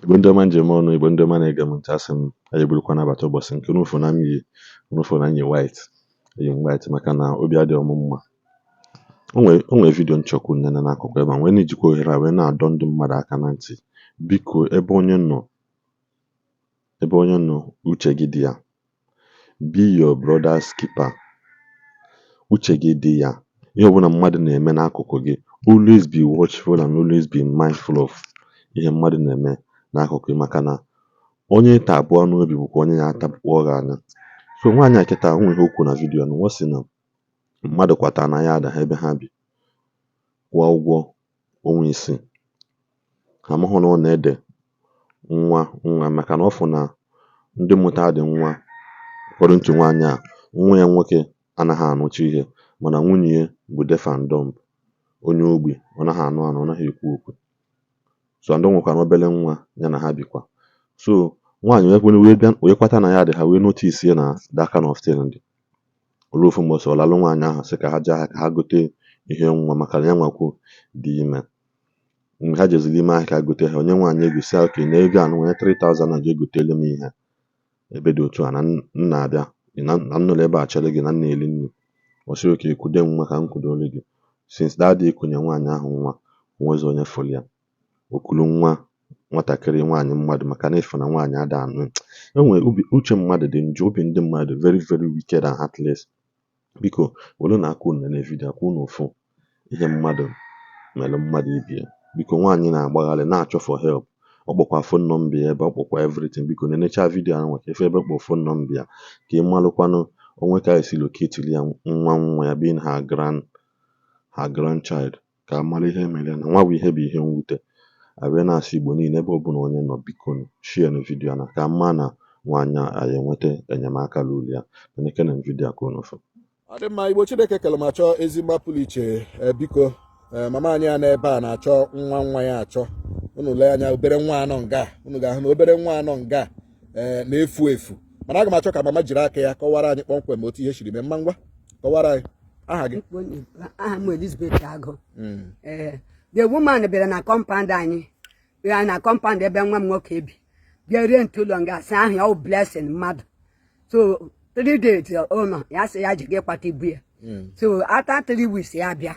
Igbo ndị ọma njem ọnụ, Igbo ndị ọma na-ege m ntị, asị m anyị eburukwa nabata ụbọchị nke unu fụ na m yi, unu fụ na m yi white, eyi m white maka na obi adịghị m mma. O nwere video nchọkwu nnene n'akụkụ ebe a wee na-ejikwa ohere a wee na-adọ ndị mmadụ aka na ntị. Biko, ebe onye nọ, ebe onye nọ, uche gị dị ya. Be your brother's keeper. Uche gị dị ya. Ihe ọbụla mmadụ na-eme n'akụkụ gị, always be watchful and always be mindful of ihe mmadụ na-eme n'akụkụ gị, maka na onye ịta abụọ n'obi bụkwa onye ya atapụkpọ gị anya. So nwaanyị a kịta, o nwere ihe o kwuru na video na ọ sị na mmadụ kwatara na ya ada ha ebe ha bi, kwụọ ụgwọ ọnwa 6, ha amahụ na ọ na-ede nwa nwa, maka na ọ fụ na ndị mụta dị nwa. According to nwaanyị a, nwa ya nwoke anaghị anụcha ihe, mana nwunye ya bụ deaf and dumb, onye ogbi, ọ naghị anụ anụ, ọ naghị ekwu okwu. So and o nwekwara obele nwa ya na ha bikwa. So nwaanyị wee kwenu wee bịa wee kwata na ya dị ha, wee notice ya na that kind of thing dị. Olee ofu mbọsị ọ lalụ nwaanyị ahụ, sị ka ha jee ahịa ka ha gote ihe nwa, maka na ya nwakwu dị ime. Mgbe ha jeziri ime ahịa ka ha gote ha, onye nwaanyị ego, sị ya okay, na ego a nụnwa 3000 na jee gotelu m ihe ebe dị otu a, na m na-abịa, na m nọrọ ebe a chere gị, na m na-eri nri. Ọ sị okay, kude m nwa ka m kudolu gị. Since that day ekunye nwaanyị ahụ nwa, onwezi onye fụrụ ya. O kuru nwa nwatakịrị nwaanyị mmadụ, maka na ịfụ na nwaanyị ada anụ. Enwere obi, uche mmadụ dị njọ, obi ndị mmadụ very very wicked and heartless. Biko, were na aka unu nene video ka unu fụ ihe mmadụ mere mmadụ ibie. Biko, nwaanyị na-agbagharị na-achọ for help. Ọ kpọkwa phone number ya ebe ọ kpọkwa everything. Biko, nenecha video ahụ ka ife ebe kpọ phone number ya, ka ị malụkwanụ onwe ka esi locate ya nwa nwa ya, being her grandchild, ka a mara ihe mere ya na nwa bụ ihe bụ ihe mwute. A wee na-asị Igbo niile, ebe ọbụla onye nọ, biko share nụ video na ka mma na nwaanyị a anyị enweta enyemaka lulu ya. Nenekene video a ka unu fụ. Ọ dị mma. Igbo Chineke kele m, achọ ezi mgbapụrụ iche. Biko, mama anyị a n'ebe a na-achọ nwa nwa ya achọ. Unu lee anya, obere nwa anọ nga, unu ga-ahụ na obere nwa anọ nga na-efu efu. Mana aga m achọ ka mama jiri aka ya kọwara anyị kpọmkwem otu ihe siri mee. Mma, ngwa, kọwara anyị aha gị. Aha m Elizabeth Agụ. Ee, the woman bịara na compound anyị, bịara na compound ebe nwa m nwoke bi, bịa rent ụlọ nga, sị ahụ ya ọ Blessing mmadụ. So 3 days ụlọ ya, sị ya ji gị kwata ibu ya. So after 3 weeks ya bịa.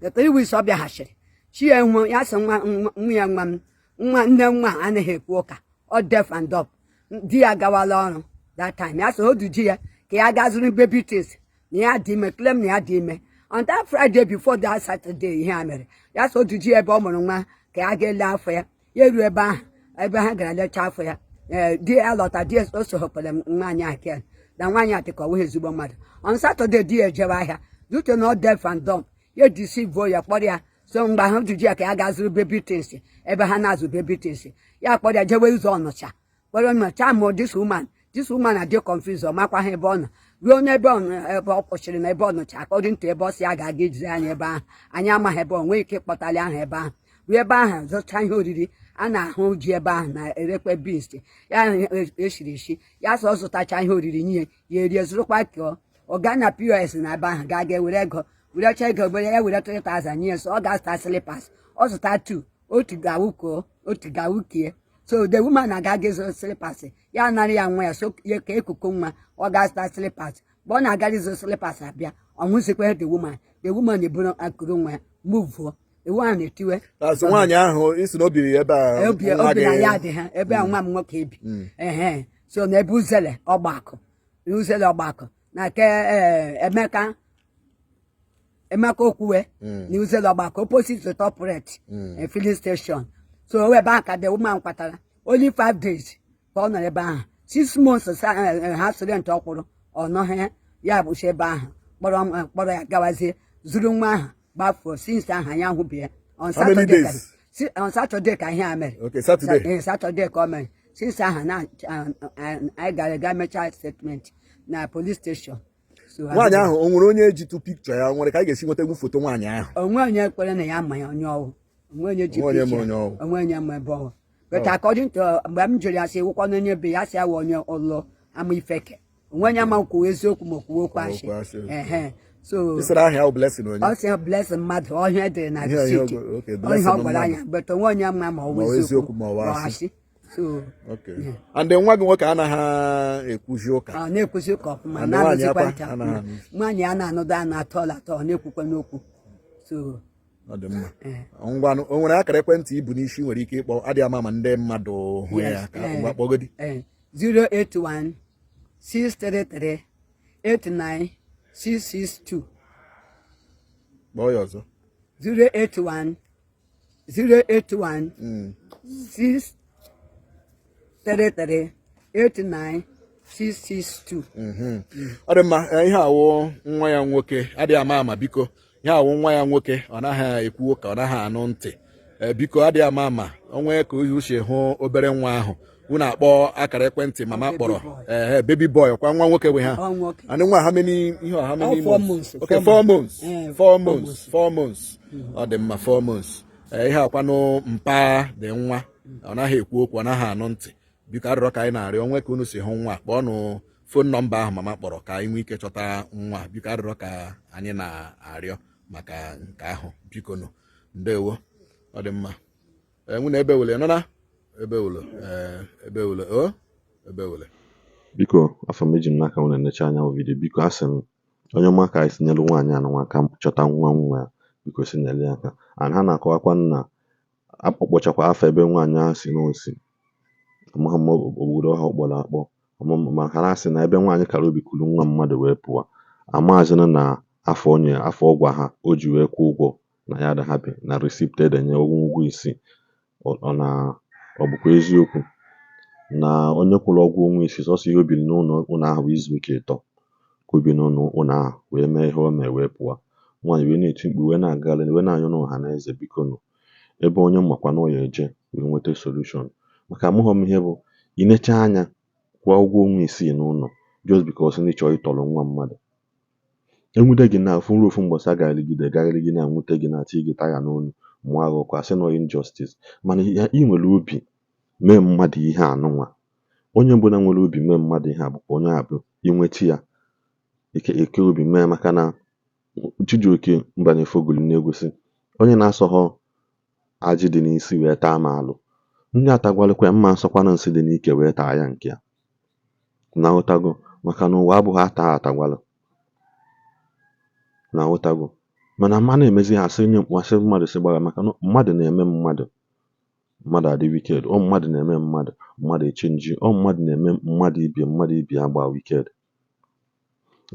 The 3 weeks ọ bịaghachiri, chi ya nwe ya, sị nwa nwa ya, nwa m, nwa nne nwa a anaghị ekwu ụka, ọ deaf and dumb, di ya gawala ọrụ that time. Ya sị o duji ya ka ya gaa zụrụ baby things, na ya dị ime, claim na ya dị ime. On that Friday before that Saturday ihe a mere, ya sị o duji ya ebe ọ mụrụ nwa ka ya ga ele afọ ya. Ya eruo ebe ahụ, ebe ha gara lechaa afọ ya, ee, di ya lọta. Di ya o sohokwara nwaanyị a ken na nwaanyị a dịka ọ nweghị ezigbo mmadụ. On Saturday di ya ejewe ahịa, due to na ọ deaf and dumb, ya deceive ya, kpọrọ ya. So mgbe ahụ duji ya ka ya gaa zụrụ baby things ebe ha na-azụ baby things, ya kpọrọ ya jewe ụzọ Ọnụcha, kpọrọ nyocha mụ this woman. This woman adị confused, ọ makwa ha ebe ọ nọ ruo n'ebe ọ nọ, ebe ọ kwụsịrị na ebe Ọnụcha, according to ebe ọ si ya ga-aga ijide anyị ebe ahụ. Anyị amaghị ebe ọ nwee ike ịkpọtali ahụ ebe ahụ. Ruo ebe ahụ, zụcha ihe oriri a na-ahụ ji ebe ahụ na-erekwe beans ya esiri esi. Ya sọ zụtacha ihe oriri nye ya, erie, zụrụkwa kụọ. Ọ gaa na POS na ebe ahụ, gaa ga were ego, werecha ego obere ya, were 3000 nye. So ọ ga-azụta slippers, ọ zụta 2, otu ga-awụ koo, otu ga-awụ kie. So the woman na-aga ịzụ slippers, ya nara ya nwa ya, so ya ka ekuku nwa ọ ga-azụta slippers. Mgbe ọ na-agara ịzụ slippers abịa, ọ hụzikwa the woman. The woman eburu akụrụ nwa ya muvuo. The woman na-etiwe. Azụ nwaanyị ahụ isi na o biri ebe a? Obi nwa obi na gị- ya dị ha ebe a nwa m nwoke bi. Ehe, so na ebe Uzele Ọgbakụ, Uzele Ọgbakụ na ke Emeka, Emeka Okwuwe na Uzele Ọgbakụ, opposite to Top Red filling station. So ebe ahụ ka the woman kwatara. Only 5 days ka ọ nọrọ ebe ahụ. 6 months ha sịrị ntị ọ kwụrụ ọ nọghị ya, bụchi ebe ahụ kpọrọ kpọrọ ya gawazie zuru nwa ahụ gbafuo. Since ahụ anyị ahụbeghị ya. On How many Saturday ka days? On Saturday ka ihe a mere. Okay, Saturday. Saturday ka ọ mere. Since ahụ na anyị gara ga mechaa statement na police station. So Nwaanyị ahụ, o nwere onye ji tu pikchọ ya? O nwere ka anyị ga-esi nweta foto nwaanyị ahụ? Onwe onye kwere na ya ma ya onye ọwụ, onwe onye ji Onwe onye ma picture. onye ọwụ. Onwe onye ma ebe ọwụ, but according to mgbe m jụrụ ya, sị wụkwa onye be ya, sị awụ onye ụlọ ama Ifeke. Onwe onye ma kwuo eziokwu ma kwuo okwu asị. Okwu asị. Ehe, so Ịsịrị aha ya bụ Blessing onye? Ọ sị Blessing mmadụ, ọhịa edere na Ihe receipt. okay, ihe Blessing ọ gwara mmadụ. anyị, but onwe onye ma ma ọ Ma wụ ọ eziokwu eziokwu ma ọ wụ ma ọ asị. asị. So Okay. And then nwa gị nwoke anaghị ekwuzi ụka? Ọ na-ekwuzi ụka ọfụma. And nwaanyị Na-anụzikwa akwa ntị anaghị ọfụma. anụ. Nwaanyị a na-anụdo anụ atọl atọ, ọ na-ekwukwa n'okwu, so Ọ dị mma. Eh. Ngwanụ, o nwere akara ekwentị ibu n'isi nwere ike ịkpọ, adịghị ama ma ndị mmadụ hụ ya? Yes, Ka eh. ngwa, kpọgodi. 081 633 89 662. Kpọọ ya ọzọ. 081 081 633 89 662. Ọ dị mma. Ihe awụ nwa ya nwoke, adịghị ama ama, biko, ihe awụ nwa ya nwoke, ọ naghị ekwu ụka, ọ naghị anụ ntị. Biko, adịghị ama ama, onwe ka ozi uche hụ obere nwa ahụ, unu akpọ akara ekwentị mama Baby kpọrọ. boy. Ee, baby boy kwa, nwa nwoke nwe ha. Ọ nwoke. And nwa, how many ihe, how many Oh, 4 months? months. Okay. 4 4 months. Eh, 4 4 months. months. 4 months. Ọ dị mma, 4 months. Ihe akwanụ mpa dị nwa, ọ naghị ekwu okwu, ọ naghị anụ ntị. Biko, arịrịọ ka anyị na-arịọ, onwe ka unu si hụ nwa, kpọọnụ phone number ahụ mama kpọrọ ka anyị nwee ike chọta nwa. Biko, arịrịọ ka anyị na-arịọ maka nke ahụ, biko nụ. Ndewo, ọ dị mma. Ee, nwunye ebe wele nọ na ebe wele. Ee, ebe wele o ebe wele. Biko, afọ m eji m n'aka nwere necha anya bụ video. Biko, asị m onye ọma ka anyị sinyelu nwaanyị a nwa aka chọta nwa nwa ya. Biko, sinyelu ya aka. And ha na-akọwakwa na akpọchakwa afọ ebe nwaanyị ahụ si n'osi, amaghị m obodo ha kpọrọ akpọ ma ha na-asị na ebe nwaanyị kara obi kuru nwa mmadụ wee pụọ, amaghịzịna na afọ onye afọ ọgwa ha o ji wee kwụọ ụgwọ na ya adị happy na receipt edenye ụgwọ ụgwọ isii. Ọ na ọ bụkwa eziokwu na onye kwụrụ ụgwọ ọnwa 6, sọsọ ihe o biri n'ụlọ ụlọ ahụ bụ izu ụka 3 ka o bi n'ụlọ ụlọ ahụ wee mee ihe o mee wee pụọ. Nwaanyị wee na-eti mkpu wee na-agagharị wee na-anyụ n'ọha na eze, biko nụ, ebe onye makwa na ọ ya eje wee nweta solution, maka amụghọ m ihe bụ inecha anya kwụọ ụgwọ ọnwa 6 n'ụlọ just because ndị chọrọ ịtọrọ nwa mmadụ. Enwude gị na ofu nru ofu mbọsị, agagharịgide gagharịgide na nwute gị na ati gị taya n'onu, mụọ agha ọkụ, asị na injustice. Mana ị nwere obi mee mmadụ ihe anụnwa. Onye ọbụla nwere obi mee mmadụ ihe a bụkwa onye a bụ inweta ya eke eke obi mee, maka na Chijioke Mbanefo gụrụ n'egwu sị onye na-asọghọ ajị dị n'isi wee taa m alụ, ndị atagwalụkwa ya mma nsọkwanụ nsị dị n'ike wee taa ya nke ya na ghọtago, maka na ụwa abụghị ata atagwalụ na ghọtago. Mana mma na-emezi ha asị nye mkpu, asị mmadụ sị gbagha, maka na mmadụ na-eme mmadụ, mmadụ adị wicked. Ọ mmadụ na-eme mmadụ, mmadụ echange. Ọ mmadụ na-eme mmadụ ibie, mmadụ ibie agba wicked.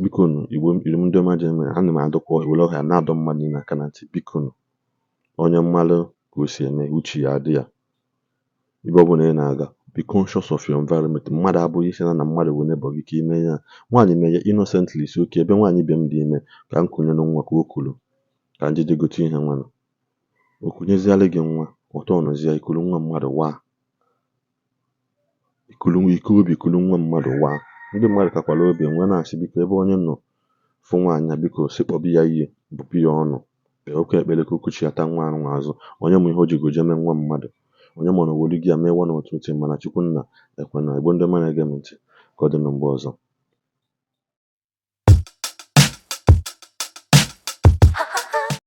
Biko nụ, Igbo Igbo ndị ọma ji eme, ana m adọkwa were ọha na-adọ mmadụ niile aka na ntị. Biko nụ, onye mmalụ ka o si eme, uche ya adị ya ebe ọ bụla ị na-aga. Be conscious of your environment. Mmadụ abụghị isi na mmadụ bụ neighbor gị ka ime ya. Nwaanyị mee ya innocently, si oke ebe nwaanyị ibe m dị ime ka m kunyere nwa, ka o kuru ka njeje gote ihe nwanụ, o kunyeziala gị nwa, ọtọ nọzie ikulu nwa mmadụ waa, ikulu ike obi kulu nwa mmadụ waa. Ndị mmadụ kakwara obi nwee na-asị, biko, ebe onye nọ fụ nwaanyị a, biko si kpọbụ ya ihe bụpụ ya ọnụ, kpee oke ekpere ka o kuchiata nwa ahụ azụ. Onye ma ihe o ji goje mee nwa mmadụ? Onye ma na owelu gị ya mee one or two thing? Mana Chukwu nna ekwena. Igbo ndị ọma na-ege m ntị, ka ọ dị na mgbe ọzọ.